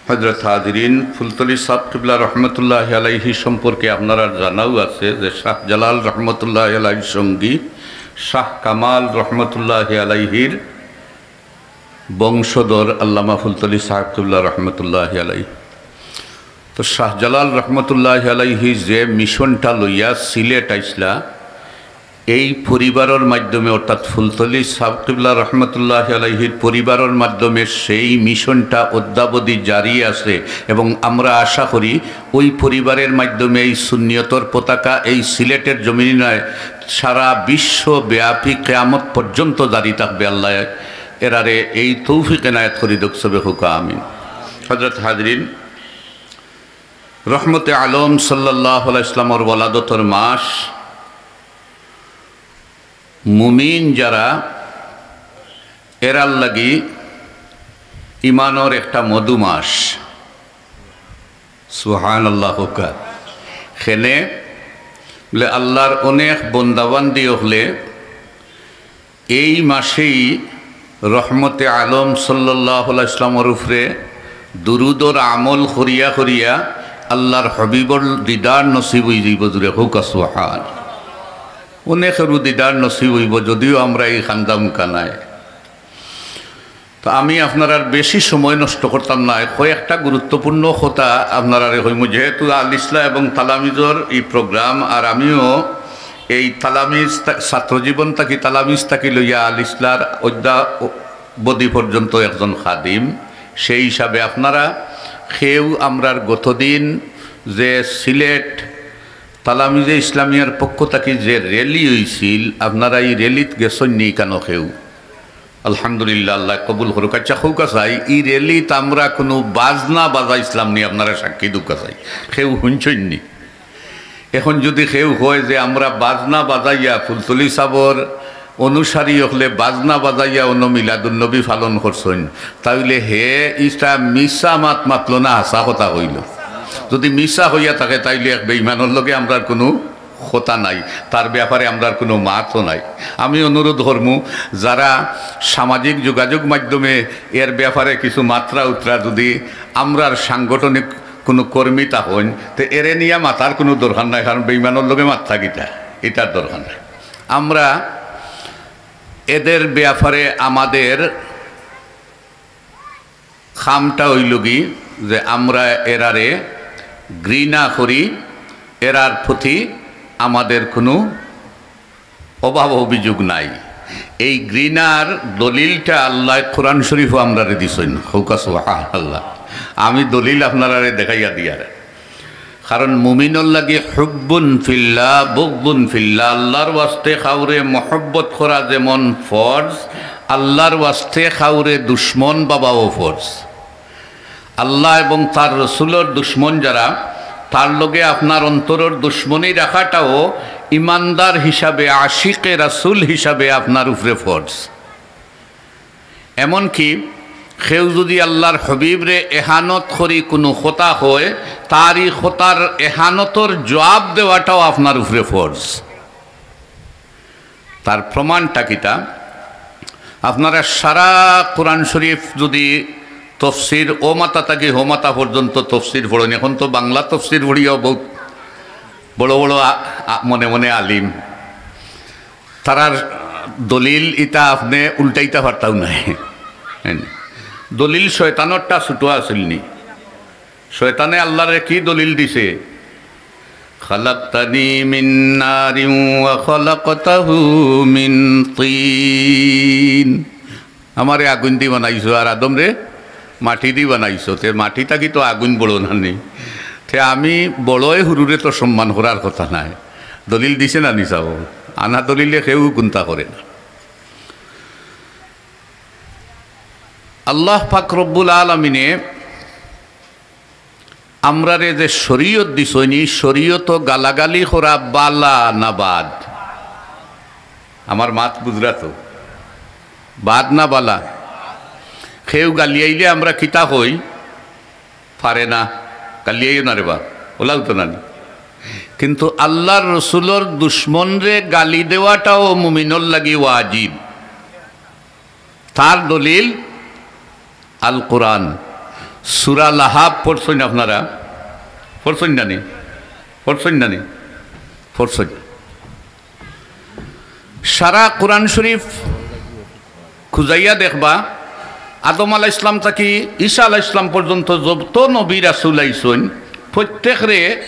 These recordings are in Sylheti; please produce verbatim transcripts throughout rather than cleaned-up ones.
হযরত হাজিরিন, ফুলতলি সাব কিবলা রহমতুল্লাহ আলাইহি সম্পর্কে আপনারার জানাও আছে যে শাহজালাল রহমতুল্লাহ আলাইহির সঙ্গী শাহ কামাল রহমতুল্লাহ আলাইহির বংশধর আল্লামা ফুলতলি সাহেব কিবলা রহমতুল্লাহ আলাইহি। তো শাহজালাল রহমতুল্লাহ আলাইহি যে মিশনটা লইয়া সিলেট আইসলা, এই পরিবারর মাধ্যমে, অর্থাৎ ফুলতলি সাব কিবলা রহমতুল্লাহ আলাইহির পরিবারর মাধ্যমে সেই মিশনটা অদ্যাবধি জারি আছে এবং আমরা আশা করি ওই পরিবারের মাধ্যমে এই সুন্নিয়তর পতাকা এই সিলেটের জমিনে নয়, সারা বিশ্বব্যাপী কিয়ামত পর্যন্ত জারি থাকবে। আল্লাহ এরারে এই তৌফিক এনায়েত করি দেউক, সবে কউক্কা আমিন। হযরত হাজিরিন, রহমতে আলম সাল্লাল্লাহু আলাইহি ওয়াসাল্লামর ওলাদতর মাস, মুমিন যারা, এরার লাগি ইমানর একটা মধু মাস। সুবহানাল্লাহ কউক্কা। কেনে বুলে আল্লাহর অনেক বন্দাবান্দি অকলে এই মাসেই রহমতে আলম সাল্লাল্লাহু আলাইহি ওয়াসাল্লামর উপরে দুরুদর আমল করিয়া করিয়া আল্লাহর হাবিবর দিদার নসিব অই যাইবো। জুরে কউক্কা সুবহান। অনেকরউ দিদার নসিব অইবো, যদিও আমরা ই খান্দাম কানায়। তো আমি আপনারার বেশি সময় নষ্ট করতাম না, কয়েকটা গুরুত্বপূর্ণ কথা আপনারারে কইমু। যেহেতু আল ইসলাহ এবং তালামিজর ই প্রোগ্রাম, আর আমিও এই তালামিজ তা-, ছাত্রজীবন থাকি, তালামিজ থাকি লইয়া আল ইসলাহর অদ্যাবধি পর্যন্ত একজন খাদিম, সেই হিসাবে আপনারা কেউ আমরার গতদিন যে সিলেট তালামিজে ইসলামিয়ার পক্ষ থাকি যে র‍্যালি অইছিল, আপনারা ই র‍্যালিত গেছইন নি কানো কেউ? আলহামদুলিল্লাহ, আল্লাহ কবুল করুক। আচ্ছা, কউক্কা চাই, ই র‍্যালিত আমরা কুনু বাজনা বাজাইছলাম নি? আপনারা সাক্ষী দেউক্কা চাই, কেউ হুনছইন নি? এখন যুদি কেউ কয় যে আমরা বাজনা বাজাইয়া ফুলতলি সাবর অনুসারী অকলে বাজনা বাজাইয়া অনো মিলাদুন্নবী পালন করছইন, তাইলে হে ইটা মিছা মাত মাতলো না, হাছা কথা কইলো? যুদি মিছা কইয়া থাকে, তাইলে এক বেইমানর লগে আমরার কুনু কথা নাই, তার ব্যাপারে আমরার কুনু মাতও নাই। আমি অনুরোধ করমু, যারা সামাজিক যোগাযোগ মাধ্যমে এর ব্যাপারে কিছু মাতরা উতরা যুদি আমরার সাংগঠনিক কুনু কর্মী থাকইন, তে এরে নিয়া মাতার কুনু দরকার নাই, কারণ বেইমানর লগে মাততা কিতা, ইটার দরকার নাই। আমরা এদের ব্যাপারে আমাদের কামটা অইলোগি যে আমরা এরারে ঘৃণা করি, এরার প্রতি আমাদের কুনু অভাব অভিযোগ নাই। এই ঘৃণার দলিলটা আল্লাহ কোরআন শরীফো আমরারে দিছইন। কউক্কা সুবহানাল্লাহ। আমি দলিল আপনারারে দেখাইয়া দিয়ার। কারণ মুমিনর লাগি হুব্বুন ফিল্লাহ, বুগদুন ফিল্লাহ, আল্লাহর ওয়াস্তে কাউরে মহব্বত করা যেমন ফরজ, আল্লাহর ওয়াস্তে কাউরে দুশমন ভাবাও ফরজ। আল্লাহ এবং তার রসুলর দুশমন যারা, তার লগে আপনার অন্তরর দুশমনি রাখাটাও ইমানদার হিসাবে, আশিকে রাসুল হিসাবে আপনার উপরে ফরজ। এমনকি কেউ যুদি আল্লাহর হাবিবরে এহানত করি কুনু কথা কয়, তার ই কথার এহানতর জবাব দেওয়াটাও আপনার উপরে ফরজ। তার প্রমাণটা কিতা? আপনারা সারা কোরআন শরীফ যুদি তফসির ও মাথা থাকি হো মাথা পর্যন্ত তফসির পড়ইন, এখন তো বাংলা তফসির পড়িয়াও বউত বড় বড় আ-, আ-, মনে মনে আলিম, তারার দলিল ইতা আপনে উল্টাইতা পারতাউ নায়। দলিল শয়তানরটা ছুটো আছিল নি? শয়তানে আল্লাহরে কি দলিল দিছে? "খালাকতানি মিন নারিন ওয়া খালাকতাহু মিন তিন।" আমারে আগুইন দি বানাইছো আর আদমরে মাটি দি বানাইছো। তে মাটি থাকি তো আগুইন বড় না নি? তে আমি বড়য় হুরুরে তো সম্মান করার কথা নায়। দলিল দিছে না নি চাও? আনা দলিলে কেউ কুন্তা করে না। আল্লাহ পাক রব্বুল আলামিনে আমরারে যে শরীয়ত দিছইন, ই শরীয়তো গালাগালি করা বালা না বাদ? আমার মাত বুঝরা তো? বাদ না বালা? কেউ গালিয়াইলে আমরা কিতা কই? পারে না, গালিয়াইও না রে বা, ওলাও তো নানি। কিন্তু আল্লাহর রসুলর দুশমনরে গালি দেওয়াটাও মুমিনর লাগি ওয়াজিব। তার দলিল আল কোরআন। সূরা লাহাব পড়ছইন আপনারা? পড়ছইন না নি? পড়ছইন না নি? পড়ছইন। সারা কোরআন শরীফ খুজাইয়া দেখবা, আদম আলাইহিস সালাম থাকি ঈসা আলাইহিস সালাম পর্যন্ত যত নবী রাসূল আইছইন, প্রত্যেকরে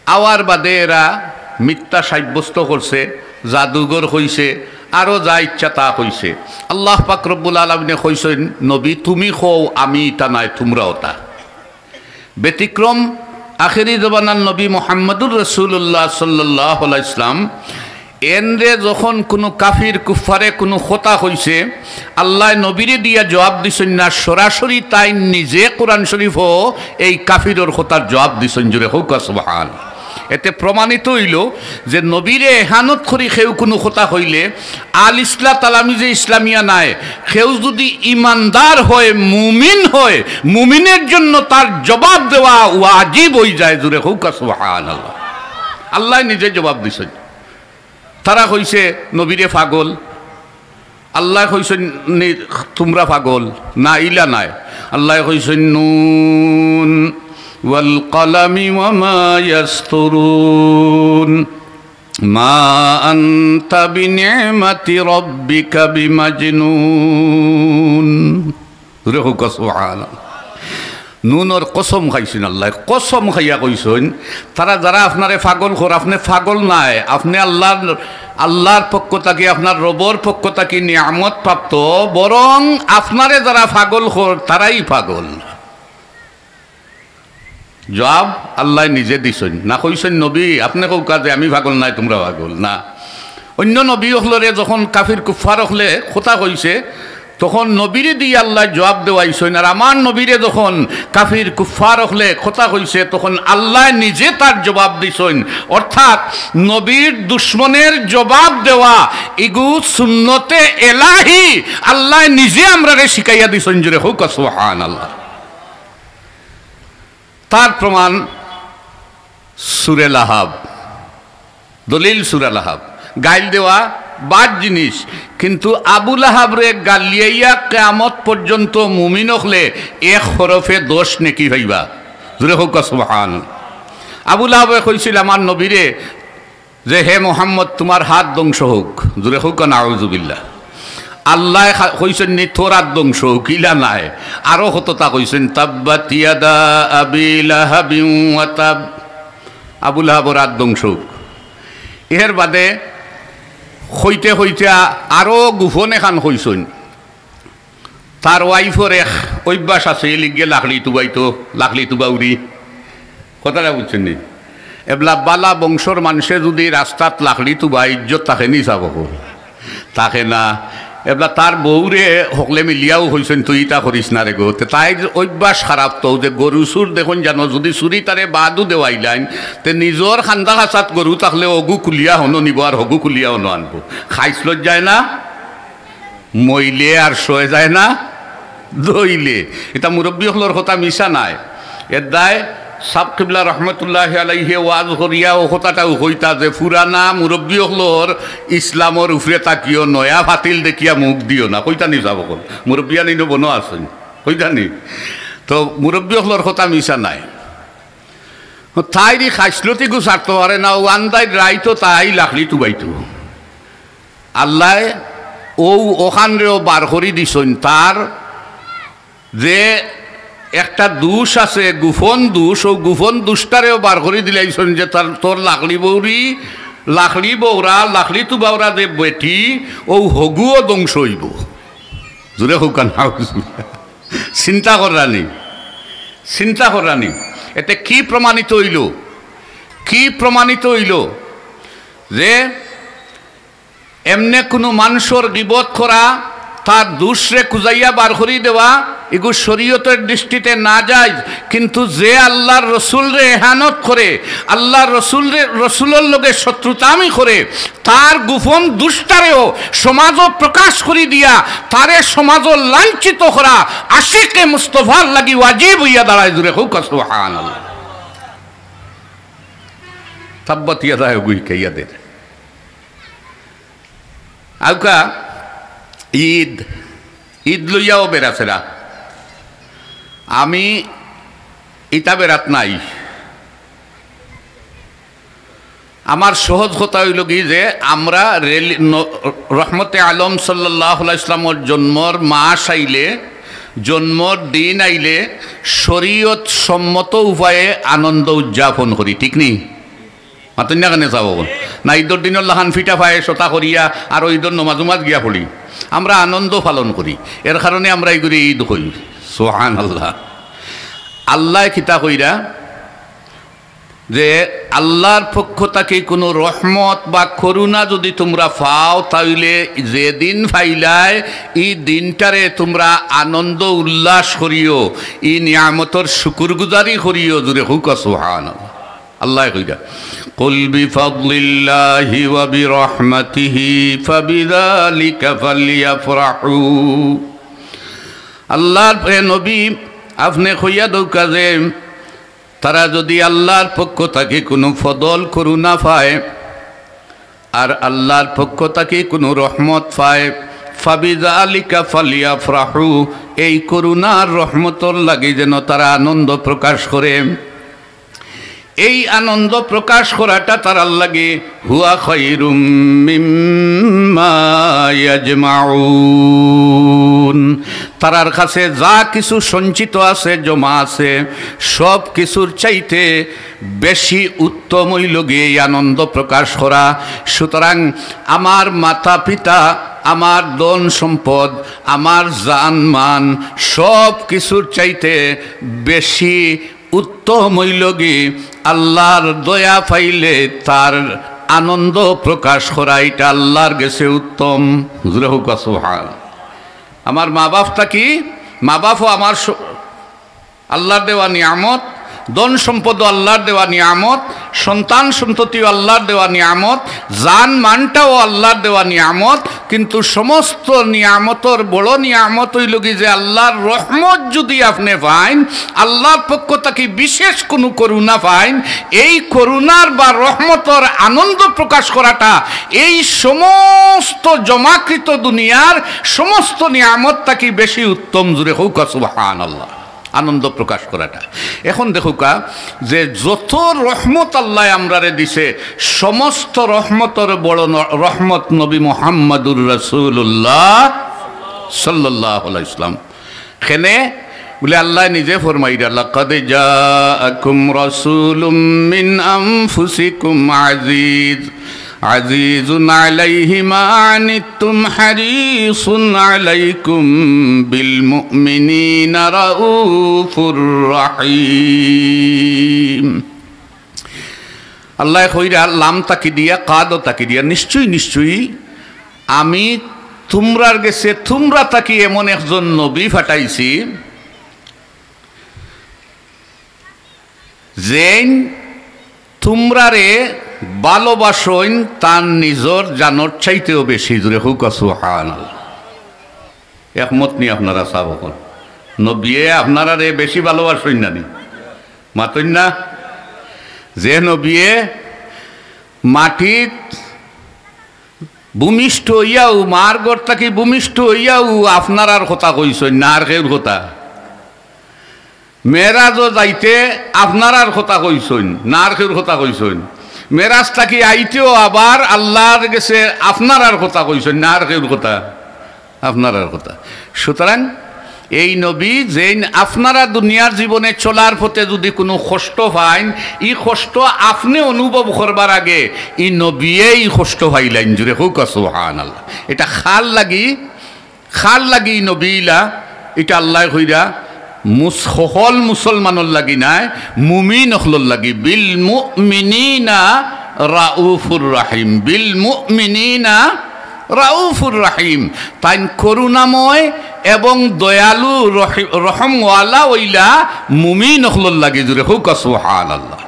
আওয়ার বাদে এরা মিথ্যা সাব্যস্ত করছে, জাদুঘর কইছে, আরো যা ইচ্ছা তা কইছে। আল্লাহ পাক রব্বুল আলামিনে কইছইন, "নবী, তুমি কও, আমি ইটা নায়, তুমরা অতা।" ব্যতিক্রম আখেরি জমানার নবী মুহাম্মাদুর রাসূলুল্লাহ সাল্লাল্লাহু আলাইহি ওয়াসাল্লাম। এনরে যখন কুনু কাফির কুফফারে কুনু কথা কইছে, আল্লায় নবীরে দিয়া জবাব দিছইন না, সরাসরি তাইন নিজে কোরআন শরীফো এই কাফিরর কথার জবাব দিছইন। জোরে কউক্কা সুবহান। এতে প্রমাণিত অইলো যে নবীরে এহানত করি কেউ কুনু কথা কইলে, আল ইসলা তালামিজে ইসলামিয়া নায়, কেউ যুদি ইমানদার হয়, মুমিন হয়, মুমিনের জন্য তার জবাব দেওয়া ওয়াজিব অইযায়। জোরে কউক্কা সুবহানাল্লাহ। আল্লায় নিজে জবাব দিছইন। তারা কইছে নবীরে পাগল, আল্লায় কইছইন নি, তুমরা পাগল না, ইলা নায়। আল্লায় কইছইন, "নুন ওয়াল কালামি ওয়া মা ইয়াসতুরুন, মা আনতা বিনি'মাতি রাব্বিকা বিমাজনুন।" জোরে কউক্কা সুবহানাল্লাহ। নুনর কসম খাইছইন আল্লায়, কসম খাইয়া কইছইন, তারা যারা আপনারে পাগল কর, আপনে পাগল নায়, আপনে আল্লার, আল্লার পক্ষ থাকি, আপনার রবর পক্ষ থাকি নিয়ামত প্রাপ্ত, বরং আপনারে যারা পাগল কর, তারাই পাগল। জবাব আল্লায় নিজে দিছইন, না কইছইন, "নবী, আপনে কউক্কা যে আমি পাগল নায়, তুমরা পাগল।" না, অইন্য নবী অকলরে যখন কাফির কুফফার অকলে কথা কইছে, তখন নবীরে দিয়া আল্লায় জবাব দেওয়াইছইন। আর আমার নবীরে যখন কাফির কুফফার অকলে কথা কইছে, তখন আল্লায় নিজে তার জবাব দিছইন। অর্থাৎ নবীর দুশমনের জবাব দেওয়া ইগু সুন্নতে এলাহি, আল্লায় নিজে আমরারে শিখাইয়া দিছইন। জোরে কউক্কা সুবহানাল্লাহ। তার প্রমাণ সূরা লাহাব, দলিল সূরা লাহাব। গাইল দেওয়া বাদ জিনিস, কিন্তু আবু লাহাবরে গালিয়াইয়া কিয়ামত পর্যন্ত মুমিন অকলে এক হরফে দশ নেকি পাইবা। জোরে কউক্কা সুবহান। আবু লাহাবে কইছিল আমার নবীরে যে, "হে মোহাম্মদ, তুমার হাত ধ্বংস হউক।" জোরে কউক্কা নাউজুবিল্লাহ। আল্লায় খা-, কইছইন নি, "তোর হাত ধ্বংস হউক", ইলা নায়। আরো কততা কইছইন, "তাব্বাত ইয়াদা আবি লাহাবিন ওয়া তাব।" আবু লাহাবর হাত ধ্বংস হউক। এর বাদে কইতে কইতে আরো গোপন এখান কইছইন। তার ওয়াইফর এক অভ্যাস আছে, ইলিগে লাকড়ি তুবাইতো, লাকড়ি তুবাউরি। কথাটা বুঝছইন নি? এবলা বালা বংশর মানষে যুদি রাস্তাত লাকড়ি তুবায়, ইজ্জত থাকে নি সাব অকল? থাকে না। এবলা তার বউরে হকলে মিলিয়াও কইছইন, "তুই ইতা করিস না রে গো।" তে তাইর অভ্যাস খারাপ তো, যে গরু চুর দেখইন জানো, যুদি চুরি তারে বাদও দেওয়াইলাইন, তে নিজর খান্দা খাচাত গরু থাকলে অগু খুলিয়া হনো নিবো আর হগু খুলিয়া হনো আনবো। খাইছলত যায় না? মইলে আর সয় যায় না ধইলে। ইতা মুরব্বি অকলর কথা মিছা নায়। এর দায় সাব কিবলা রহমতুল্লাহি আলাইহি ওয়াজ করিয়া অউ কথাটাও কইতা যে পুরানা মুরব্বি অকলর ইসলামর উপরে তাকিও, নয়া ফাতিল দেখিয়া মুখ দিও না। কইতা নি সাব অকল? মুরব্বিয়ান ইনো বনো আছইন। কইতা নি? তো মুরব্বি অকলর কথা মিছা নায়। তাইর ই খাইছলতিগু ছাড়তো পারে না, অউ আন্দাইর রাইতো তাই লাকড়ি তুবাইতো। আল্লায় অউ অখানরেও বার করি দিছইন, তার যে একটা দুষ আছে, গোপন দুষ, অউ গোপন দুষটারেও বার করি দিলাইছইন যে তার, তোর লাকড়ি বউরি, লাকড়ি বউরা, লাকড়ি তুবাউরা যে বেটি, অউ হগুও ধ্বংস অইবো। জোরে কউক্কা না। চিন্তা কররা নি, চিন্তা কররা নি। এতে কি প্রমাণিত অইলো? কি প্রমাণিত অইলো? যে এমনে কুনু মানষর গিবত করা, তার দুষরে খুজাইয়া বার করি দেওয়া, ইগু শরীয়তর দৃষ্টিতে নাজায়েজ। কিন্তু যে আল্লার রসুলরে এহানত করে, আল্লার রসুলরে, রসুলর লগে শত্রুতামি করে, তার গোপন দুষটারেও সমাজো প্রকাশ করি দিয়া তারে সমাজো লাঞ্ছিত করা আশিকে মুস্তফার লাগি ওয়াজিব অইয়া দাঁড়ায়। জোরে কউক্কা সুবহানাল্লাহ। তাব্বাত ইয়াদা অগু হিকাইয়া দের। আউক্কা ইদ, ইদ লইয়াও বেড়াছেড়া। আমি ইতা বেড়াত নাই। আমার সহজ কথা অইলো কি যে আমরা রেলি-, ন-, রহমতে আলম সাল্লাল্লাহু আলাইহি ওয়াসাল্লামর জন্মর মাস আইলে, জন্মর দিন আইলে শরীয়ত সম্মত উপায়ে আনন্দ উদযাপন করি, ঠিক নি? মাতইন না কেনে চাও? না, ঈদর দিনর লাখান ফিটা পায়েস ওতা করিয়া আর ঈদর নমাজ উমাজ গিয়া পড়ি, আমরা আনন্দ পালন করি। এর কারণে আমরা ইগুরে ঈদ কই। সুবহানাল্লাহ। আল্লায় কিতা কইরা যে আল্লার পক্ষ থাকি কুনু রহমত বা করুণা যুদি তুমরা পাও, তাইলে যেদিন পাইলায় ই দিনটারে তুমরা আনন্দ উল্লাস করিও, ই নিয়ামতর শুকুরগুজারি করিও। জুরে কউক্কা সুবহানাল্লাহ। আল্লায় কইরা, "কুল বিফাদলিল্লাহি ওয়া বিরহমাতিহি ফাবিযালিকা ফালইয়াফরাহু।" আল্লার, এ নবী, আপনে কইয়া দেউক্কা যে তারা যুদি আল্লার পক্ষ থাকি কুনু ফদল করুণা পায়, আর আল্লার পক্ষ থাকি কুনু রহমত পায়, ফাবিযালিকা ফালইয়াফরাহু, এই করুণার রহমতর লাগি যেন তারা আনন্দ প্রকাশ করে। এই আনন্দ প্রকাশ করাটা তারার লাগি হুয়া খায়রুম মিম্মা ইয়াজমাউন, তারার কাছে যা কিছু সঞ্চিত আছে, জমা আছে, সব কিছুর চাইতে বেশি উত্তম অইলো গিয়া এই আনন্দ প্রকাশ করা। সুতরাং আমার মাতা পিতা, আমার ধন সম্পদ, আমার জান মান, সব কিছুর চাইতে বেশি উত্তম অইলো গি আল্লার দয়া পাইলে তার আনন্দ প্রকাশ করা, ইটা আল্লার গেছে উত্তম। জুরে কউক্কা সুবহান। আমার মা বাপ থাকি, মা বাপও আমার স-, আল্লার দেওয়া নিয়ামত, ধন সম্পদও আল্লার দেওয়া নিয়ামত, সন্তান সন্ততিও আল্লার দেওয়া নিয়ামত, জান মানটাও আল্লার দেওয়া নিয়ামত। কিন্তু সমস্ত নিয়ামতর বড় নিয়ামত অইলো গি যে আল্লার রহমত যুদি আপনে পাইন, আল্লার পক্ষ থাকি বিশেষ কুনু করুণা পাইন, এই করুণার বা রহমতর আনন্দ প্রকাশ করাটা এই সমস্ত জমাকৃত দুনিয়ার সমস্ত নিয়ামত থাকি বেশি উত্তম। জুরে কউক্কা সুবহানাল্লাহ। আনন্দ প্রকাশ করাটা। এখন দেখউক্কা যে যত রহমত আল্লায় আমরারে দিছে, সমস্ত রহমতর বড় ন-, রহমত নবী মুহাম্মাদুর রাসূলুল্লাহ সাল্লাল্লাহু আলাইহি ওয়াসাল্লাম। কেনে বুলে আল্লায় নিজে ফরমাইরা, "লাকাদ জাআকুম রাসূলুম মিন আনফুসিকুম আজিজ, আজিজুন আলাইহি মা আনিতুম হারিসুন আলাইকুম বিল মুমিনিনা রাউফুর রাহিম।" আল্লায় কইরা লাম তাকিদিয়া, কাদও তাকিদিয়া, নিশ্চয়ই, নিশ্চয়ই আমি তুমরার গেছে তুমরা থাকি এমন একজন নবী পাঠাইছি, যেইন তুমরারে ভালোবাসইন তান নিজর জানর চাইতেও বেশি। জুরে কউক্কা সুবহানাল্লাহ। একমত নি আপনারা সাব অকল? নবিয়ে আপনারারে বেশি ভালোবাসইন না নি? মাতইন না? যে নবিয়ে মাটিত ভূমিষ্ঠ অইয়াও, মার গর্ভ থাকি ভূমিষ্ঠ অইয়াও আপনারার কথা কইছইন, না আর কেউর কথা? মেরাজও যাইতে আপনারার কথা কইছইন, না আর কেউর কথা কইছইন? মেরাজ থাকি আইতেও আবার আল্লার গেছে আপনারার কথা কইছইন, না আর কেউর কথা? আপনারার কথা। সুতরাং এই নবী যেইন আপনারা দুনিয়ার জীবনে চলার পথে যুদি কুনু কষ্ট পাইন, ই কষ্ট আপনে অনুভব করবার আগে ই নবিয়ে ই কষ্ট পাইলাইন। জুরে কউক্কা সুবহানাল্লাহ। ইটা কার লাগি? কার লাগি নবী ইলা? ইটা আল্লায় কইরা মুস-, হকল মুসলমানর লাগি নায়, মুমিন অকলর লাগি। বিল মুমিনিনা রাউফুর রাহিম, বিল মুমিনিনা রাউফুর রাহিম। তাইন করুণাময় এবং দয়ালু রহি-, রহমওয়ালা অইলা মুমিন অকলর লাগি। জুরে কউক্কা সুবহানাল্লাহ।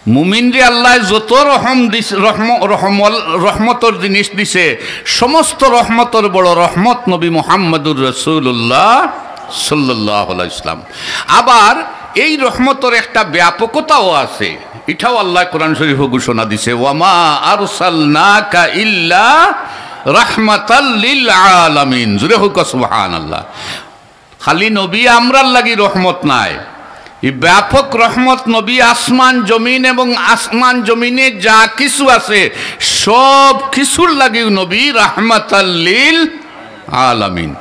মুমিনরে আল্লায় যত রহম দিস-, রহম-, রহমল-, রহমতর জিনিস দিছে, সমস্ত রহমতর বড় রহমত নবী মুহাম্মাদুর রাসূলুল্লাহ সাল্লাল্লাহু আলাইহি ওয়াসাল্লাম। আবার এই রহমতর একটা ব্যাপকতাও আছে, ইটাও আল্লায় কোরআন শরীফো ঘোষণা দিছে, "ওয়ামা আরসালনাকা ইল্লা রাহমাতাল লিল আলামিন।" জুরে কউক্কা সুবহানাল্লাহ। খালি নবী আমরার লাগি রহমত নায়, ই ব্যাপক রহমত। নবী আসমান জমিন এবং আসমান জমিনে যা কিছু আছে, সব কিছুর লাগিও নবী রাহমাতাল লিল আলামিন।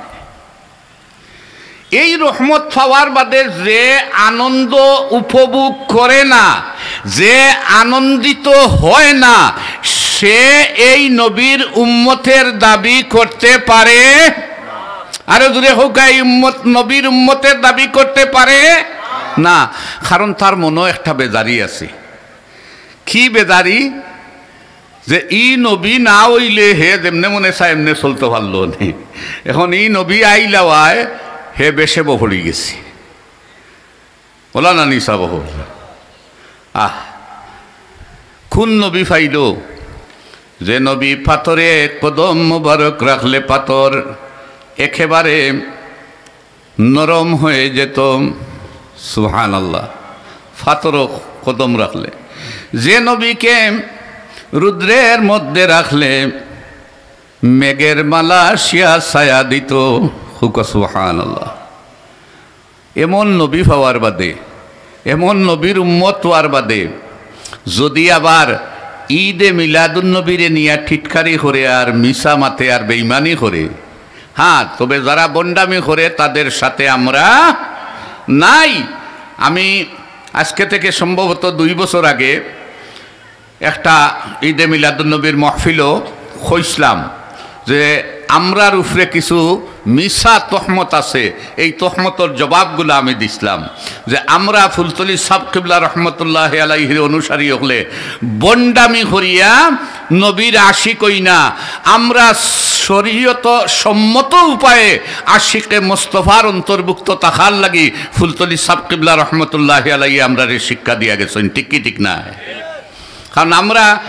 এই রহমত পাওয়ার বাদে যে আনন্দ উপভোগ করে না, যে আনন্দিত হয় না, সে এই নবীর উম্মতের দাবি করতে পারে? আরো জোরে কউক্কা, এই উম্মত, নবীর উম্মতের দাবি করতে পারে না, কারণ তার মনো একটা বেজারি আছে। কি বেজারি? যে ই নবী না অইলে হে যেমনে মনে চায় এমনে চলতো পারলো নে। এখন ই নবী আইলাওয়ায় হে বেশেব পড়ি গেছে। ওলা না নিসা বহু। আহ, কোন নবী পাইল? যে নবী পাথরে কদম মোবারক রাখলে পাথর একেবারে নরম হয়ে যেত। সুবহানাল্লাহ। পাথরো কদম রাখলে। যে নবীকে রুদ্রের মধ্যে রাখলে মেঘের মালা আসিয়া ছায়া দিত। কউক্কা সুবহানাল্লাহ। এমন নবী পাওয়ার বাদে, এমন নবীর উম্মত অওয়ার বাদে যদি আবার ঈদে মিলাদুন নবীরে নিয়া টিটকারি করে আর মিছা মাতে আর বেইমানি করে, হ্যাঁ, তবে যারা ভণ্ডামি করে তাদের সাথে আমরা নাই। আমি আজকে থেকে সম্ভবত দুই বছর আগে একটা ঈদে মিলাদুন নবীর মাহফিলো কইছলাম যে আমরার উপরে কিছু মিছা তহমত আছে, এই তহমতর জবাবগুলা আমি দিছলাম যে আমরা ফুলতলি সাব কিবলা রহমতুল্লাহ আলাইহির অনুসারী অকলে ভণ্ডামি করিয়া নবীর আশিক অই না, আমরা শরীয়ত সম্মত উপায়ে আশিকে মোস্তফার অন্তর্ভুক্ত থাকার লাগি ফুলতলি সাব কিবলা রহমতুল্লাহ আলাইহি আমরারে শিক্ষা দিয়া গেছইন, ঠিক কি ঠিক না? কারণ আমরা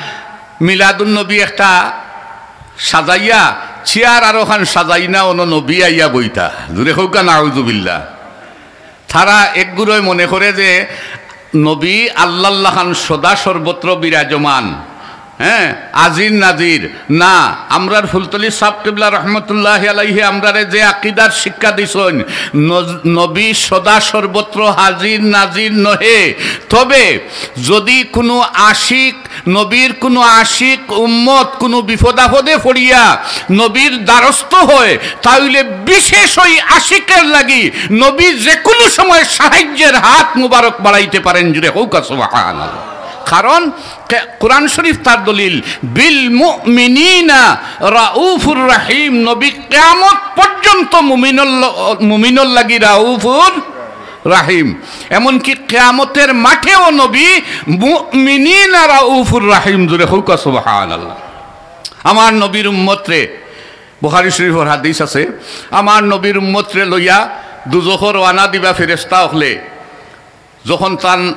মিলাদুন নবী একটা সাজাইয়া, চেয়ার আরোখান সাজাই না, অনো নবী আইয়া বইতা। জোরে কউক্কা নাউজুবিল্লাহ। তারা একগুলোয় মনে করে যে নবী আল্লাহর লাখান সদা সর্বত্র বিরাজমান, হ্যাঁ, আজির নাজির। না, আমরার ফুলতলি সাব কিবলা রহমতুল্লাহ আলাইহি আমরারে যে আকিদার শিক্ষা দিছইন, নজ-, নবী সদা সর্বত্র হাজির নাজির নহে। তবে যদি কোনো আশিক, নবীর কোনো আশিক উম্মত কোনো বিপদাপদে পড়িয়া নবীর দ্বারস্থ হয়, তাইলে বিশেষ ওই আশিকের লাগি নবী যে কোনো সময় সাহায্যের হাত মুবারক বাড়াইতে পারেন। জুরে কউক্কা সুবহানাল্লাহ। কারণ কে-, কোরআন শরীফ তার দলিল, "বিল মুমিনিনা রাউফুর রাহিম", নবী কিয়ামত পর্যন্ত মুমিনর ল-, মুমিনর লাগি রাউফুর রাহিম। এমনকি কিয়ামতের মাঠেও নবী মুমিনিনা রাউফুর রাহিম। জুরে কউক্কা সুবহানাল্লাহ। আমার নবীর উম্মতরে, বুখারী শরীফর হাদিস আছে, আমার নবীর উম্মতরে লইয়া দুজখো রওয়ানা দিবা ফেরেশতা অকলে। যখন তান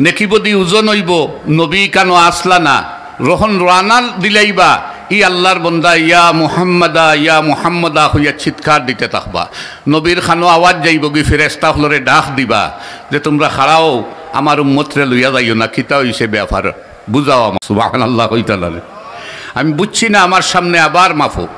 নেকিবদি ওজন অইবো, নবী কানো আসলা না, যখন রওয়ানা দিলাইবা, ই আল্লাহর বন্দা, "ইয়া মুহাম্মাদা, ইয়া মুহাম্মাদা" কইয়া চিৎকার দিতে থাকবা। নবীর কানো আওয়াজ যাইবোগি, ফেরেশতা অকলরে ডাক দিবা যে, "তুমরা খাড়াও, আমার উম্মতরে লইয়া যাইও না, কিতা অইছে ব্যাপার, বুঝাও আমার।" সুবহানাল্লাহ কইতা নারে। আমি বুঝছি না, আমার সামনে আবার মাফো।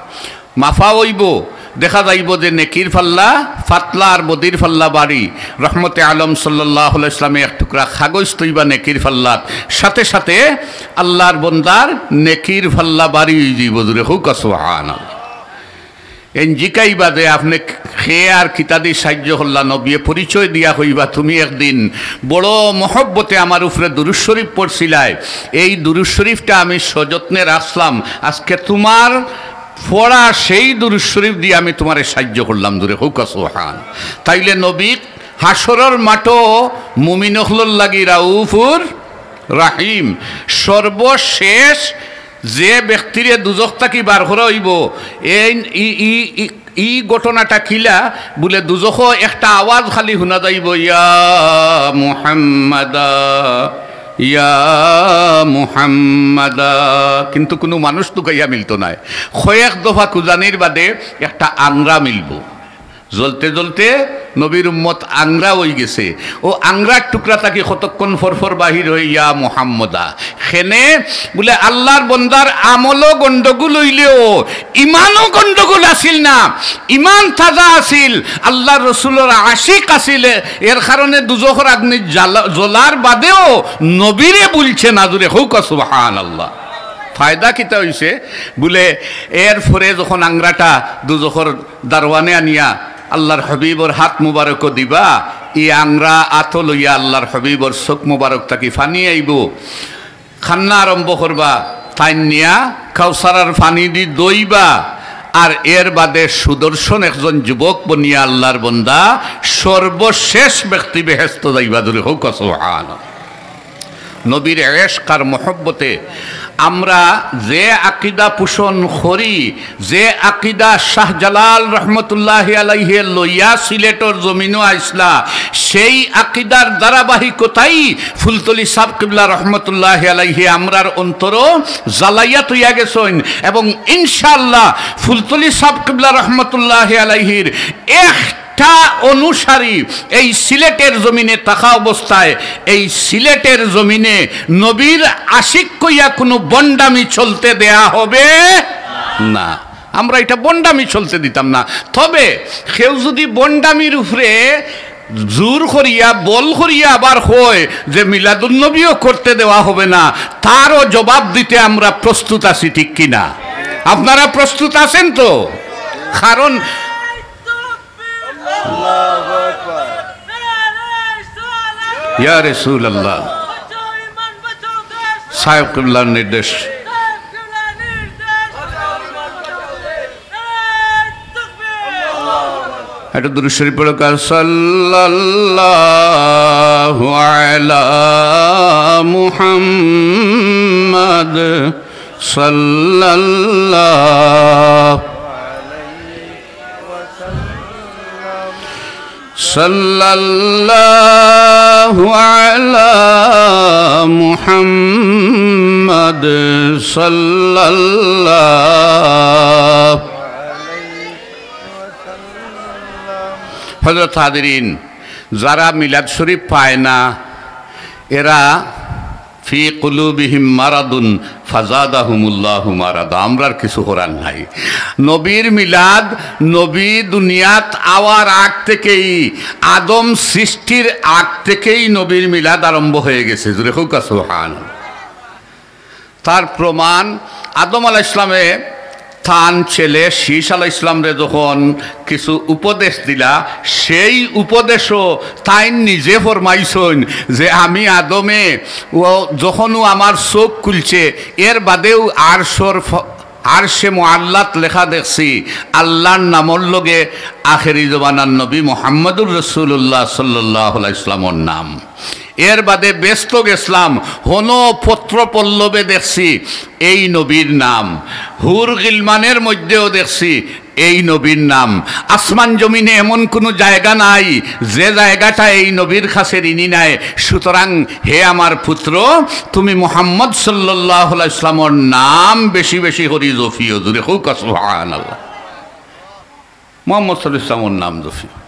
মাফা অইবো, দেখা যাইবো যে নেকির পাল্লা পাতলা আর বদির পাল্লা ভারী। রহমতে আলম সাল্লাল্লাহু আলাইহি ওয়াসাল্লামে এক টুকরা কাগজ থইবা নেকির পাল্লাত, সাথে সাথে আল্লাহর বন্দার নেকির পাল্লা ভারী অইযিবো। জুরে কউক্কা সুবহানাল্লাহ। এন জিকাইবা যে আপনে কে আর কিতাদি সাহায্য করলা, নবিয়ে পরিচয় দিয়া কইবা, "তুমি একদিন বড় মহব্বতে আমার উপরে দুরূদ শরীফ পড়ছিলায়, এই দুরূদ শরীফটা আমি সযত্নে রাখলাম, আজকে তোমার পড়া সেই দুরূদ শরীফ দিয়া আমি তোমারে সাহায্য করলাম।" জুরে কউক্কা সুবহান। তাইলে নবী হাশরর মাঠো মুমিন অকলর লাগি রাউফুর রাহিম। সর্বশেষ যে ব্যক্তিরে দুজখ থাকি বার করা অইবো, এই, ই, ই, ই, ই ঘটনাটা কিলা? বুলে, দুজখো একটা আওয়াজ খালি হুনা যাইবো, "ইয়া মুহাম্মাদা, ইয়া মুহাম্মাদা।" কিন্তু কুনু মানুষ তুকাইয়া মিলতো নায়। কয়েক দফা খুজানির বাদে একটা আংরা মিলবো। জ্বলতে জ্বলতে নবীর উম্মত আংরা অইগেছে। অউ আংরার টুকরা থাকি কতক্ষণ পর পর বাহির অয়, "ইয়া মুহাম্মদা।" কেনে বুলে আল্লার বন্দার আমলো গন্ডগোল অইলেও ইমানো গন্ডগোল আছিল না, ইমান তাজা আছিল, আল্লার রসুলর আশিক আছিল, এর কারণে দুজখর আগ্নিত জ্বালা-, জ্বলার বাদেও নবীরে বুলছে না। জুরে কউক্কা সুবহানাল্লাহ। ফায়দা কিতা অইছে? বুলে এরপরে যখন আংরাটা দুজখর দারোয়ানে আনিয়া আল্লার হাবিবর হাত মুবারকো দিবা, ই আংরা আতো লইয়া আল্লার হাবিবর চউখ মুবারক থাকি পানি আইবো। কান্না আরম্ভ করবা, তাইন নিয়া কাউসারার পানি দি ধইবা, আর এর বাদে সুদর্শন একজন যুবক বনিয়া আল্লার বন্দা সর্বশেষ ব্যক্তি বেহেস্তো যাইবা। জুরে কউক্কা সুবহানাল্লাহ। নবীর এশক আর মহব্বতে আমরা যে আকিদা পোষণ করি, যে আকিদা শাহজালাল রহমতুল্লাহি আলাইহি লইয়া সিলেটর জমিনো আইছলা, সেই আকিদার ধারাবাহিকতাই ফুলতলি সাব কিবলা রহমতুল্লাহি আলাইহি আমরার অন্তরো জ্বালাইয়া থইয়া গেছইন। এবং ইনশাআল্লাহ ফুলতলি সাব কিবলা রহমতুল্লাহি আলাইহির এক তা অনুসারী এই সিলেটের জমিনে থাকা অবস্থায়, এই সিলেটের জমিনে নবীর আশিক কইয়া কুনু ভন্ডামি চলতে দেয়া হবে না। আমরা ইটা ভন্ডামি চলতে দিতাম না। তবে কেউ যুদি ভন্ডামির উপরে জোর করিয়া, বল করিয়া আবার কয় যে মিলাদুন্নবীও করতে দেওয়া হবে না, তারও জবাব দিতে আমরা প্রস্তুত আছি, ঠিক কি না? আপনারা প্রস্তুত আছেন তো? কারণ ইয়া রাসূলুল্লাহ। সাহেব কিবলার নির্দেশ। একটু দুরূদ শরীফ পড়ো, কার সাল্লাল্লাহু আলা মুহাম্মদ সাল্লাল্লাহু صلى الله على محمد صلى الله। হযরত হাজিরিন, যারা মিলাদ শরীফ পায় না, এরা ফি কুলুবিহিম মারাদুন ফাজাদাহুমুল্লাহু মারাদা। আমরার কিছু করার নাই। নবীর মিলাদ, নবী দুনিয়াত আওয়ার আগ থেকেই, আদম সৃষ্টির আগ থেকেই নবীর মিলাদ আরম্ভ হয়ে গেছে। জুরে কউক্কা সুবহান। তার প্রমাণ, আদম আলাইহিস সালামে তান ছেলে শীশ আলাইহিস সালামরে যখন কিছু উপদেশ দিলা, সেই উপদেশও তাইন নিজে ফরমাইছইন যে, "আমি আদমে ও যখনও আমার চউখ খুলছে, এর বাদেও আরশর ফ-, আরশে মুআল্লাত লেখা দেখছি আল্লাহর নামর লগে আখেরি জমানার নবী মুহাম্মদুর রাসূলুল্লাহ সাল্লাল্লাহু আলাইহি ওয়াসাল্লামর নাম।" এর বাদে বেহেস্তো গেছলাম, হনো পত্র পল্লবে দেখছি এই নবীর নাম, হুর গিলমানের মধ্যেও দেখছি এই নবীর নাম। আসমান জমিনে এমন কুনু জায়গা নাই যে জায়গাটা এই নবীর কাছে ঋণী নাই। সুতরাং হে আমার পুত্র, তুমি মুহাম্মদ সাল্লাল্লাহু আলাইহি ওয়াসাল্লামর নাম বেশি বেশি করি জপিও। জুরে কউক্কা সুবহানাল্লাহ। মুহাম্মদ সাল্লাল্লাহু আলাইহি ওয়াসাল্লামর নাম জপিও।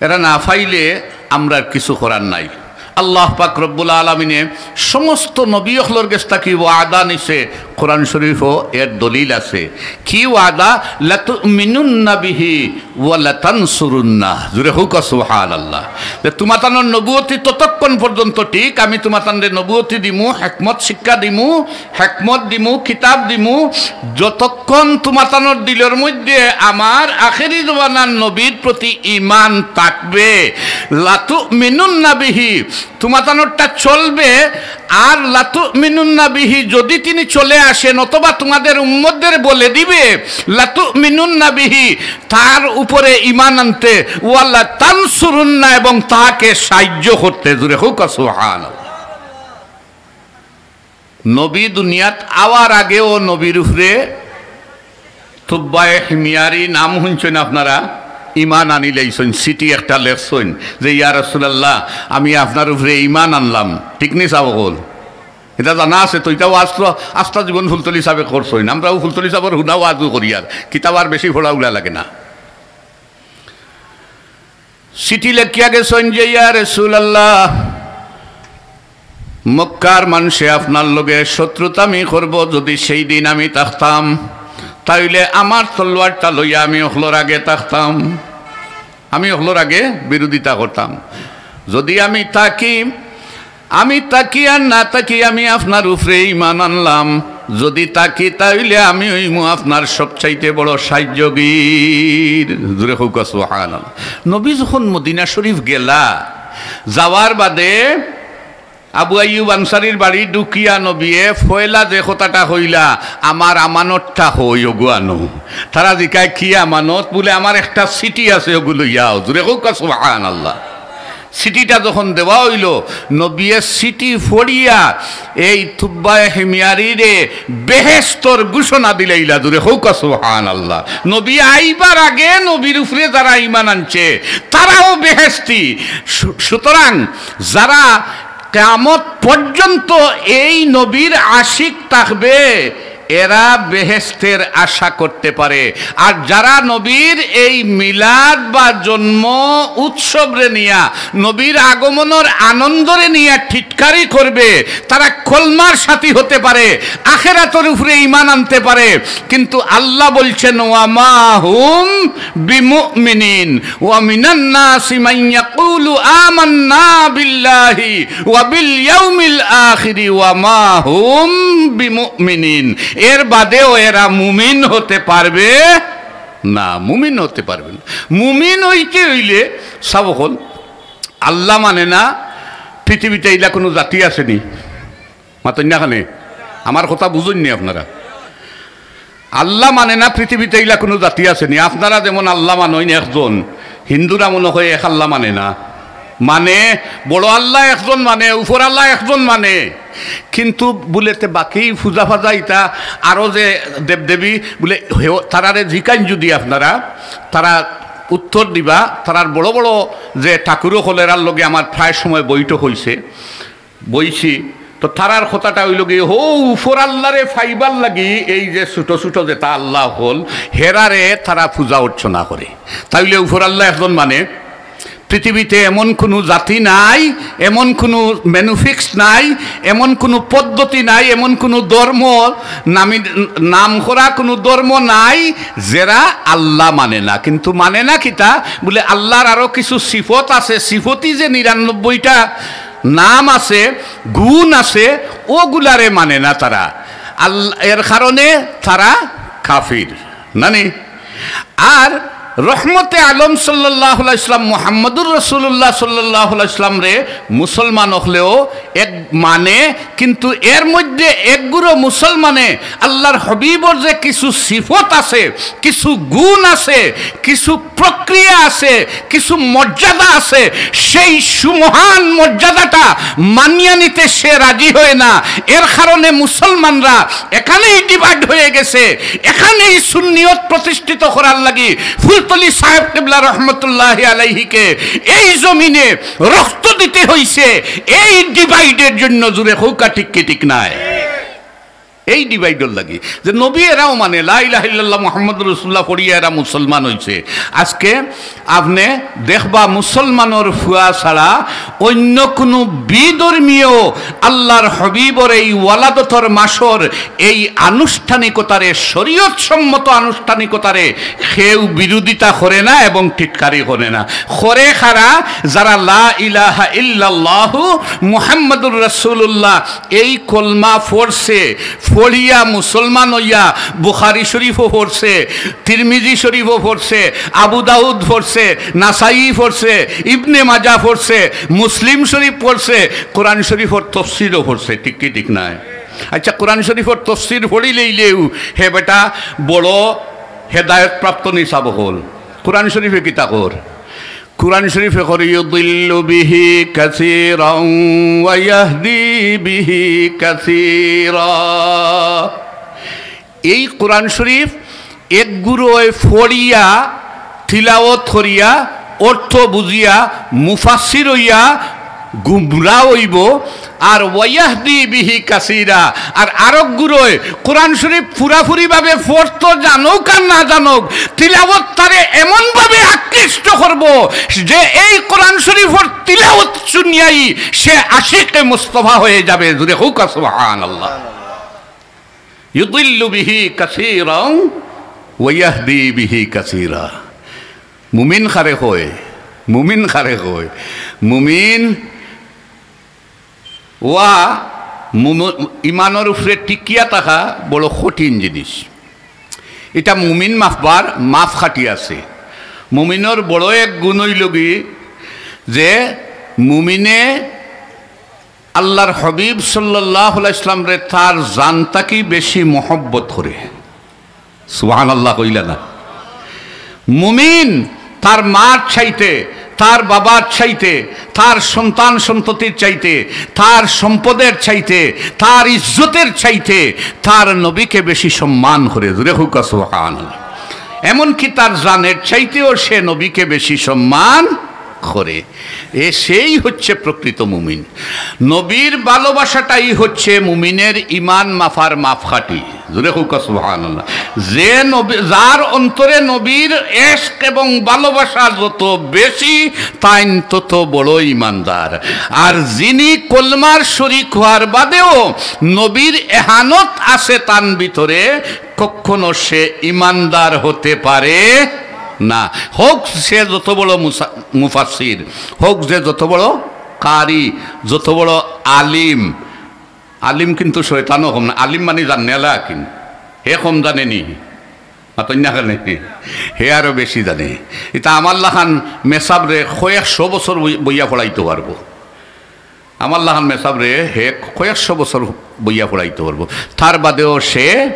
এরা না পাইলে আমরার কিছু করার নাই। আল্লাহ পাক রব্বুল আলামিনে সমস্ত নবী অকলর গেছ থাকি ওয়াদা নিছে, কোরআন শরীফও এর দলিল আছে। কি ওয়াদা? "লাতুমিনুন্না বিহি ওয়া লাতানসুরুন্না।" জুরে কউক্কা সুবহানাল্লাহ। যে তুমাতানর নবুয়তি ততক্ষণ পর্যন্ত ঠিক, আমি তুমাতানরে নবুয়তি দিমু, হেকমত শিক্ষা দিমু, হেকমত দিমু, কিতাব দিমু, যতক্ষণ তুমাতানর দিলর মধ্যে আমার আখেরি জমানার নবীর প্রতি ঈমান থাকবে। লাতুমিনুন্না বিহি, তুমাতানরটা চলবে। আর লাতুমিনুন্না বিহি, যদি তিনি চলে আসেন অথবা তুমাদের উম্মতদের বলে দিবে, লাতুমিনুন্না বিহি, তার উপরে ঈমান আনতে, ওয়া লাতানসুরুন্না, এবং তাকে সাহায্য করতে। জুরে কউক্কা সুবহানাল্লাহ। নবী দুনিয়াত আওয়ার আগেও নবীর উপরে তুব্বায়ে হিময়ারি নাম হুনছইন আপনারা, ঈমান আনিলাইছইন, চিঠি একটা লেখছইন যে, "ইয়া রাসূলুল্লাহ, আমি আপনার উপরে ঈমান আনলাম।" ঠিক নি সাব অকল? ইটা জানা আছে তো, ইটাও আস্তা, আস্তা জীবন ফুলতলি সাবে করছইন। আমরাও ফুলতলি সাবর হুনা ওয়াজও করি, আর কিতাব আর বেশি পড়া উলা লাগে না। চিঠি লেখিয়া গেছইন যে, ইয়া রাসূলুল্লাহ, মক্কার মানষে আপনার লগে শত্রুতামি করবো, যদি সেই দিন আমি থাকতাম, তাইলে আমার তলোয়ারটা লইয়া আমি অকলর আগে থাকতাম, আমি অকলর আগে বিরোধিতা করতাম। যদি আমি থাকি, আমি থাকি আর না থাকি, আমি আপনার উপরে ঈমান আনলাম। যদি থাকি, তাইলে আমি অইমু আপনার সবচাইতে বড় সাহায্যকারী। জোরে কউক্কা সুবহানাল্লাহ। নবী যখন মদিনা শরীফ গেলা, যাওয়ার বাদে আবু আইয়ুব আনসারীর বাড়ি ঢুকিয়া নবিয়ে পয়লা যে কথাটা কইলা, "আমার আমানতটা কই ওগু আনো।" তারা জিকায়, "কি আমানত?" বুলে, "আমার একটা চিঠি আছে, ওগু লইয়া আও।" জোরে কউক্কা সুবহানাল্লাহ। চিঠিটা যখন দেওয়া অইলো, নবিয়ে চিঠি পড়িয়া এই তুব্বায়ে হিময়ারিরে বেহেস্তর ঘোষণা দিলাইলা। জোরে কউক্কা সুবহানাল্লাহ। নবী আইবার আগে নবীর উপরে যারা ঈমান আনছে, তারাও বেহেস্তি। সু-, সুতরাং যারা কিয়ামত পর্যন্ত এই নবীর আশিক থাকবে, এরা বেহেস্তের আশা করতে পারে। আর যারা নবীর এই মিলাদ বা জন্ম উৎসবরে নিয়া, নবীর আগমনর আনন্দরে নিয়া টিটকারি করবে, তারা কলমার সাথী হতে পারে, আখেরাতর উপরে ঈমান আনতে পারে, কিন্তু আল্লাহ বলছেন, "ওয়া মা হুম বিমুমিনিন।" "ওয়া মিনান নাসি মান ইয়াকুলু আমান্না বিল্লাহি ওয়া বিল ইয়াউমিল আখিরি ওয়া মা হুম বিমুমিনিন।" এর বাদেও এরা মুমিন হতে পারবে না, মুমিন হতে পারবে না। মুমিন অইতে অইলে, সাব অকল, আল্লাহ মানে না পৃথিবীতে ইলা কুনু জাতি আছে নি? মাতইন না কেনে? আমার কথা বুঝইন নি আপনারা? আল্লাহ মানে না পৃথিবীতে ইলা কুনু জাতি আছে নি? আপনারা যেমন আল্লাহ মানইন একজন, হিন্দুরা মনে হয় এক আল্লাহ মানে না, মানে বড় আল্লাহ একজন মানে, উপর আল্লাহ একজন মানে, কিন্তু বুলে তে বাকি পূজা ফাজা ইতা আরো যে দেবদেবী বুলে, হেও-, তারারে জিকাইন যদি আপনারা, তারা উত্তর দিবা। তারার বড় বড় যে ঠাকুর অকল এরার লগে আমার প্রায় সময় বৈঠক অইছে, বইছি, তো তারার কথাটা অইলো গিয়া, হো, উপর আল্লাহরে পাইবার লাগি এই যে ছোট ছোট যেতা আল্লাহ অকল, হেরারে তারা পূজা অর্চনা করে। তাইলে উপর আল্লাহ একজন মানে, পৃথিবীতে এমন কুনু জাতি নাই, এমন কুনু ম্যানুফিক্স নাই, এমন কুনু পদ্ধতি নাই, এমন কুনু ধর্ম নামি, নাম করা কুনু ধর্ম নাই, যেরা আল্লাহ মানে না। কিন্তু মানে না কিতা? বুলে, আল্লাহর আরো কিছু সিফত আছে, সিফতি যে নিরানব্বইটা নাম আছে, গুণ আছে, ওগুলারে মানে না তারা। আল-, এর কারণে তারা কাফির, নানি? আর রহমতে আলম সাল্লাল্লাহু আলাইহি সাল্লাম, মুহাম্মদুর রাসূলুল্লাহ সাল্লাল্লাহু আলাইহি সাল্লামরে মুসলমান অকলেও এক মানে, কিন্তু এর মধ্যে একগুলো মুসলমানে আল্লাহর হাবিবর যে কিছু সিফত আছে, কিছু গুণ আছে, কিছু প্রক্রিয়া আছে, কিছু মর্যাদা আছে, সেই সুমহান মর্যাদাটা মানিয়া নিতে সে রাজি হয় না। এর কারণে মুসলমানরা এখানেই ডিভাইড হয়ে গেছে। এখানেই সুন্নিয়ত প্রতিষ্ঠিত করার লাগি ফুলতলি সাহেব কিবলা রহমতুল্লাহি আলাইহিকে এই জমিনে রক্ত দিতে হইছে এই ডিভাইডের জন্য। জুরে কউক্কা, ঠিক কি ঠিক নায়? এই ডিভাইডর লাগি যে নবী এরাও মানে, লা ইলাহা ইল্লাল্লাহ মুহাম্মদুর রাসূলুল্লাহ পড়িয়া এরা মুসলমান অইছে। আজকে আপনে দেখবা মুসলমানর ফুয়া ছাড়া অন্য কুনু বিধর্মীয় আল্লাহর হাবিবর এই ওয়ালাদতর মাসর এই আনুষ্ঠানিকতারে, শরীয়ত সম্মত আনুষ্ঠানিকতারে কেউ বিরোধিতা করে না এবং টিটকারি করে না। করে কারা? যারা লা ইলাহা ইল্লাল্লাহু মুহাম্মাদুর রাসূলুল্লাহ এই কলমা পড়ছে, পড়িয়া মুসলমান অইয়া বুখারী শরীফও পড়ছে, তিরমিজি শরীফও পড়ছে, আবু দাউদ পড়ছে, নাসাই পড়ছে, ইবনে মাজা পড়ছে, মুসলিম শরীফ পড়ছে, কোরআন শরীফর তফসিরও পড়ছে, ঠিক কি ঠিক নায়? আচ্ছা, কোরআন শরীফর তফসির পড়িলাইলেউ হে বেটা বড় হেদায়েত প্রাপ্ত নি সাব অকল। কোরআন শরীফে কিতা কর? কোরআন শরীফে কর, "ইউদিল্লু বিহি কাসীরান ওয়া ইয়াহদি বিহি কাসীরা।" এই কোরআন শরীফ একগুলোয় পড়িয়া, তিলাওয়াত করিয়া, অর্থ বুঝিয়া, মুফাসসির অইয়া, গুমরা অইবো। আর ওয়াহদি বিহি কাসিরা, আর আরক গুরুয়ে কোরআন শরীফ পুরাপুরিভাবে পড়তো জানউক আর না জানউক, তিলাওয়াত তারে এমনভাবে আকৃষ্ট করবো যে এই কোরআন শরীফর তিলাওয়াত শুনিয়াই সে আশিকে মুস্তফা হয়ে যাবে। জুরে কউক্কা সুবহানাল্লাহ। ইউদিল্লু বিহি কাসীরাও ওয়া ইয়াহদি বিহি কাসীরা। মুমিন কারে কয়? মুমিন কারে কয়? মুমিন ওয়া মুম-, ইমানর উপরে টিকিয়া থাকা বড় কঠিন জিনিস। ইটা মুমিন মাফবার মাপকাঠি আছে। মুমিনর বড় এক গুণ অইলোগি যে মুমিনে আল্লাহর হাবিব সাল্লাল্লাহু আলাইহি ওয়াসাল্লামরে তার জান থাকি বেশি মহব্বত করে। সুবহানাল্লাহ কইলা না? মুমিন তার মার চাইতে, তার বাবার চাইতে, তার সন্তান সন্ততির চাইতে, তার সম্পদের চাইতে, তার ইজ্জতের চাইতে তার নবীকে বেশি সম্মান করে। জুরে কউক্কা সুবহানাল্লাহ। এমনকি তার জানের চাইতেও সে নবীকে বেশি সম্মান করে। এ সেই হচ্ছে প্রকৃত মুমিন। নবীর ভালোবাসাটাই হচ্ছে মুমিনের ইমান মাফার মাপকাঠি। জুরে কউক্কা সুবহানাল্লাহ। যে নবী, যার অন্তরে নবীর এশক এবং ভালোবাসা যত বেশি, তাইন তত বড় ইমানদার। আর যিনি কলমার শরিক হওয়ার বাদেও নবীর এহানত আছে তান ভিতরে, কখনো সে ইমানদার হতে পারে না। হোক সে যত বড় মুসা-, মুফাসসির, হোক যে যত বড় কারি, যত বড় আলিম, আলিম কিন্তু শয়তানও কম না। আলিম মানে জানেলা কিন, হে কম জানে নি? মাতইন না কেনে? হে আরো বেশি জানে। ইতা আমার লাখান মেসাবরে কয়েকশো বছর বই-, বইয়া পড়াইতো পারবো। আমার লাখান মেসাবরে হে কয়েকশো বছর বইয়া পড়াইতো পারবো, তার বাদেও সে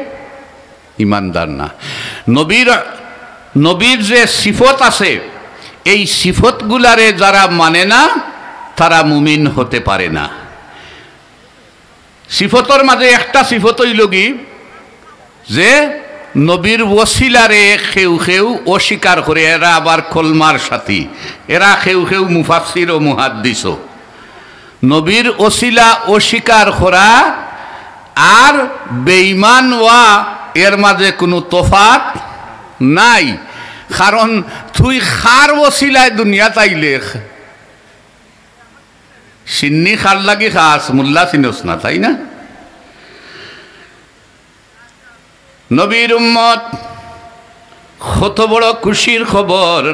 ইমানদার না। নবীর, নবীর যে সিফত আছে, এই সিফতগুলারে যারা মানে না, তারা মুমিন হতে পারে না। সিফতর মাঝে একটা সিফত অইলোগি যে নবীর ওসিলারে কেউ কেউ অস্বীকার করে, এরা আবার কলমার সাথী, এরা কেউ কেউ মুফাসসির ও মুহাদ্দিসও। নবীর ওসিলা অস্বীকার করা আর বেঈমান ওয়া এর মাঝে কুনু তফাত নাই। কারণ তুই কার ওসিলায় দুনিয়াত আইলে, শিন্নি কার লাগি খাস, মোল্লা চিনস না, তাই না? নবীর উম্মত, কত বড় খুশির খবর।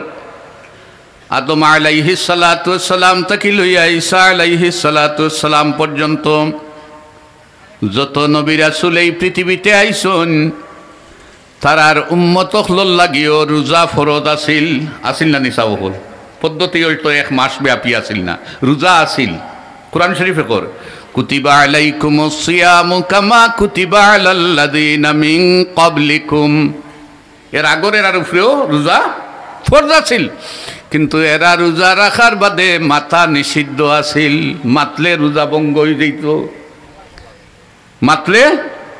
আদম আলাইহিস সালাতু ওয়াস সালাম থাকি লইয়া ঈসা আলাইহিস সালাতু ওয়াস সালাম পর্যন্ত যত নবী রাসূল এই পৃথিবীতে আইছইন, তারার উম্মত অকলর লাগিও রোজা ফরজ আছিল, আছিল না নি সাব অকল? পদ্ধতি অইতো এক মাস ব্যাপী আছিল না, রোজা আছিল। কোরআন শরীফে কর, "কুতিবা আলাইকুমুস সিয়ামু কামা কুতিবা আলাল্লাযীনা মিন ক্বাবলিকুম।" এর আগর এরার উপরেও রোজা ফরজ আছিল, কিন্তু এরা রোজা রাখার বাদে মাতা নিষিদ্ধ আছিল, মাতলে রোজা ভঙ্গ অই যাইতো। মাতলে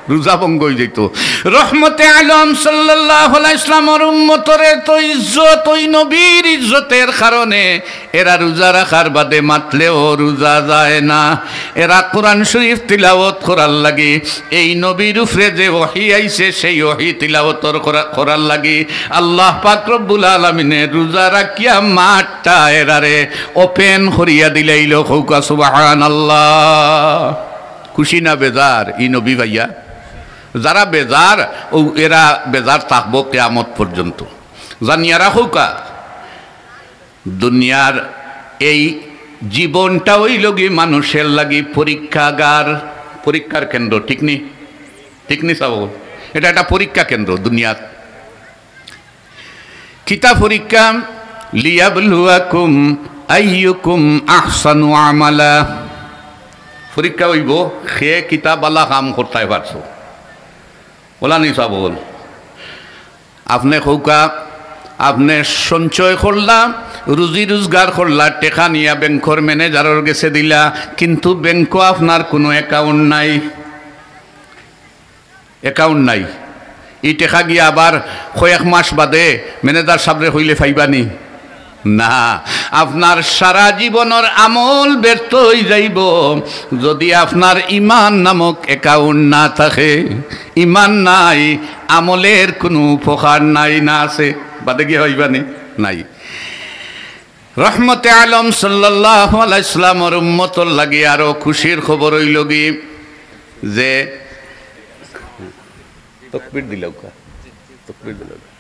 রোজা ভঙ্গ অই যাইতো। রহমতে আলম সাল্লাল্লাহু আলাইহি ওয়াসাল্লামর উম্মতরে তো ইজ্জত, ওই নবীর ইজ্জতের কারণে এরা রোজা রাখার বাদে মাতলেও রোজা যায় না। এরা কোরআন শরীফ তিলাওয়াত করার লাগি, এই নবীর উপরে যে ওহী আইছে সেই ওহী তিলাওয়াতর করা-, করার লাগি আল্লাহ পাক রব্বুল আলামিনে রোজা রাখিয়া মাঠটা এরারে open করিয়া দিলাইলো। কউক্কা সুবহানাল্লাহ। খুশি না বেজার ই নবী পাইয়া? যারা বেজার, অউ এরা বেজার থাকবো কিয়ামত পর্যন্ত। জানিয়া রাখউক্কা, দুনিয়ার এই জীবনটা অইলোগি মানুষের লাগি পরীক্ষাগার, পরীক্ষার কেন্দ্র, ঠিক নি? ঠিক নি সাব? এটা একটা পরীক্ষা কেন্দ্র দুনিয়ার। কিতা পরীক্ষা? "লিয়াবলুয়াকুম আইয়ুকুম আহসানু আমালা।" পরীক্ষা অইবো, কে কিতা বালা কাম করতায় পারছো। অলা নি সাব অকল? আপনে কউক্কা, আপনে সঞ্চয় করলা, রুজি রোজগার করলা, টেকা নিয়া ব্যাংকর ম্যানেজারর গেছে দিলা, কিন্তু ব্যাংকো আপনার কুনু account নাই। Account নাই। ই টেকা গিয়া আবার কয়েক মাস বাদে ম্যানেজার সাবরে কইলে পাইবা নি? না, আপনার সারা জীবনর আমল ব্যর্থ অই যাইবো, যুদি আপনার ইমান নামক অ্যাকাউন্ট না থাকে। ইমান নাই, আমলের কুনু উপকার নাই, না আছে, বাদে গিয়া অইবানি? নাই। রহমতে আলম সাল্লাল্লাহু আলাইহি সাল্লামর উম্মতর লাগি আরো খুশির খবর অইলো গি যে তকবীর দিলাউক্কা, তকবীর দিলাউক্কা।